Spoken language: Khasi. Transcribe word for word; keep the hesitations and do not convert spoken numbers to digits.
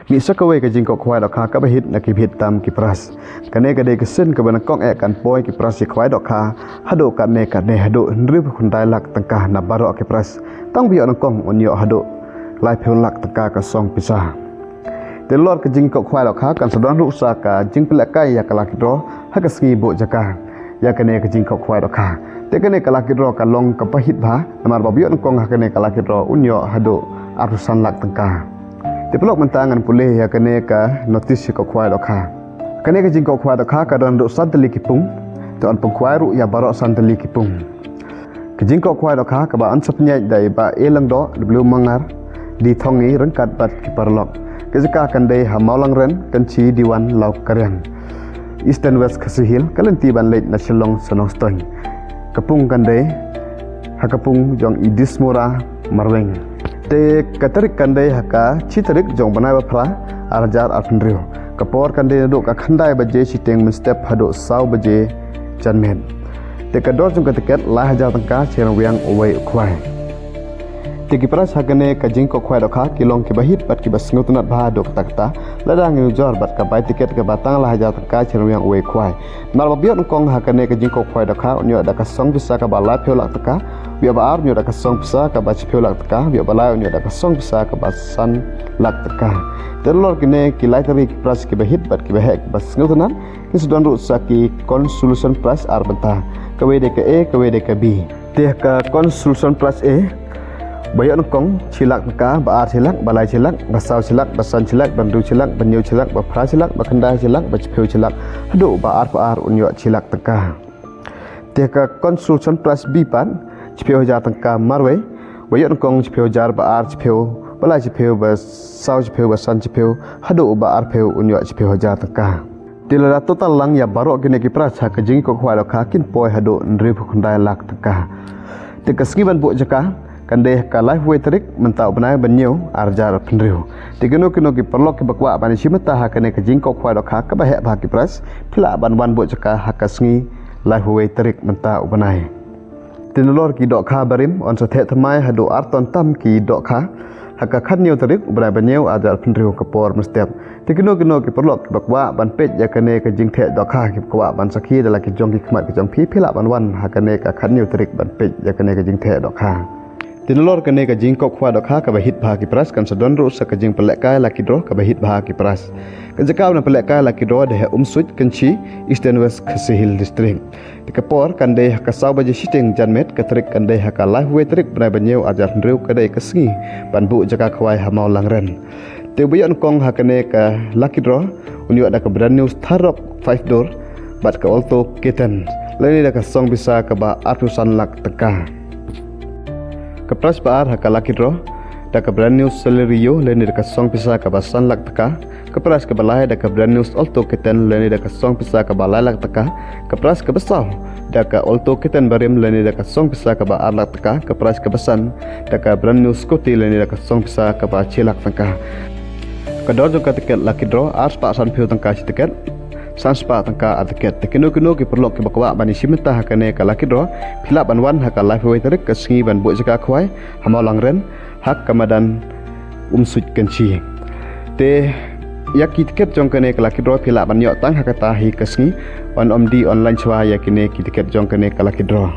Mih sha kawei ka jingkoh khwai dohkha kaba hit na ki bhit tam ki prize. Kane ka dei ka sien kaba nyngkong eh kan poi ki prize ki khwai dohkha haduh katne katne haduh hynriew phew khyndai lak tyngka na baroh ki prize. Tang ba ïoh nyngkong un ïoh haduh laiphew lak tyngka ka song pisa. Te nalor ka jingkoh khwai dohkha kan sa don ruh sa ka jingpynlehkai ïa ka lucky draw ha ka sngi buh jaka ïa kane ka jingkoh khwai dohkha. Te kane ka lucky draw ka long kaba hit bha namar ba ba ïoh nyngkong ha kane ka lucky draw un ïoh haduh arphew san lak tyngka. Te paralok, mynta ngan pule ïa kane ka notice jingkoh khwai dohkha. Kane ka jingkoh khwai dohkha ka don ruh san tylli ki pung. Te yn pynkhwai ruh ïa baroh san tylli ki pung. Ka jingkoh khwai dohkha kaba yn sa pynïaid da i Bah A Lyngdoh W Mangar, D Thongi ryngkat bad ki paralok. Ka jaka kan dei ha Mawlangren, Kynshi, Diwan, Lawkariang, Eastern West Khasi Hills, ka lynti ban leit na Shillong sha Nongstoiñ. Ka pung kan dei ha ka pung jong i Dismura Marweng. Te ka tarik kan dei ha ka shi tarik jong u bnai ba phra, ar hajar arphew hynriew. Ka por kan dei naduh ka khyndai baje shiteng mynstep haduh saw baje janmiet. Te ka dor jong ka tiket lai hajar tyngka, shi ryngwiang uwei u khwai. Te ki prize ha kane ka jingkoh khwai dohkha ki long kiba hit bad kiba sngewtynnat bha haduh katta katta. Lada ngi nujor bad ka bai tiket kaba tang lai hajar tyngka, shi ryngwiang uwei u khwai. Namar ba ba ïoh nyngkong ha kane ka jingkoh khwai dohkha un ïoh da ka song pisa kaba laiphew lak tyngka. Ba ïoh ba ar un ïoh da ka song pisa kaba shiphew lak tyngka. Ba ïoh ba lai un ïoh da ka song pisa kaba san lak tyngka. Te nalor kine ki lai tylli ki prize kiba hit bad kiba heh kiba sngewtynnat, kin sa don ruh sa ki consolation prize ar bynta. Kawei dei ka A, kawei dei ka B. Te ka consolation prize A, ba ïoh nyngkong shi lak tyngka, ba ar shi lak, ba lai shi lak, ba saw shi lak, ba san shi lak, ba hynriew shi lak, ba hynñiew shi lak, ba phra shi lak, ba khyndai shi lak, ba shiphew shi lak, haduh ba arphew ar un ïoh shi lak tyngka. Te ka consolation prize B pat, shiphew hajar tyngka marwei, ba ïoh nyngkong shiphew hajar, ba ar shiphew, ba lai shiphew, ba saw shiphew, ba san shiphew, haduh ba arphew un ïoh shiphew hajar tyngka. Te lada total lang ïa baroh kine ki prize ha ka jingkoh khwai dohkha kin poi haduh hynriew phew khyndai lak tyngka. Te ka sngi ban buh jaka kan dei ha ka laiphew wei tarik mynta u bnai ba hynñiew, ar hajar arphew hynriew. Te kino kino ki paralok kiba kwah ban ïashim bynta ha kane ka jingkoh khwai dohkha kaba heh bha ki prize, phi lah ban wan buh jaka ha ka sngi laiphew wei tarik mynta u bnai. Te nalor ki dohkha barim, yn sa theh thymmai haduh ar ton tam ki dohkha ha ka khathynñiew tarik u bnai ba hynñiew, ar hajar arphew hynriew ka por mynstep. Te kino kino ki paralok kiba kwah ban peit ïa kane ka jingtheh dohkha, kiba kwah ban sakhi da la ki jong ki khmat ki jong phi, phi lah ban wan ha kane ka khathynñiew tarik ban peit ïa kane ka jingtheh dohkha. Te nalor kane ka jingkoh khwai dohkha kaba hit bha ki prize kan sa don ruh sa ka jingpynlehkai lucky draw kaba hit bha ki prize. Ka jaka ban pynlehkai lucky draw dei ha Umsuit, Kynshi, Eastern West Khasi Hills District. Te ka por kan dei ha ka saw baje shiteng janmiet, ka tarik kan dei ha ka laiphew wei tarik bnai ba hynñiew, ar hajar arphew hynriew, ka dei ka sngi ban buh jaka khwai ha Mawlangren. Te uba ïoh nyngkong ha kane ka lucky draw un ïoh da ka brand new Thar Roxx five door bad ka Alto K ten lane da ka song pisa kaba arphew san lak tyngka. Ka prize ba ar ha ka lucky draw da ka brand new Celerio lane da ka song pisa kaba san lak tyngka. Ka prize kaba lai da ka brand new Alto K ten lane da ka song pisa kaba lai lak tyngka. Ka prize kaba saw da ka Alto K ten barim lane da ka song pisa kaba ar lak tyngka. Ka prize kaba san da ka brand new scooty lane da ka song pisa kaba shi lak tyngka. Ka dor jong ka tiket lucky draw ar spah sanphew tyngka shi tiket, san spah tyngka ar tiket. Te kino kino ki paralok kiba kwah ban ïashim bynta ha kane ka lucky draw, phi lah ban wan ha ka laiphew wei tarik ka sngi ban buh jaka khwai ha Mawlangren ha ka madan Umsuit, Kynshi. Te ïa ki tiket jong kane ka lucky draw phi lah ban ïoh tang ha kata hi ka sngi, ban ym die online shuwa ïa kine ki tiket jong kane ka lucky draw.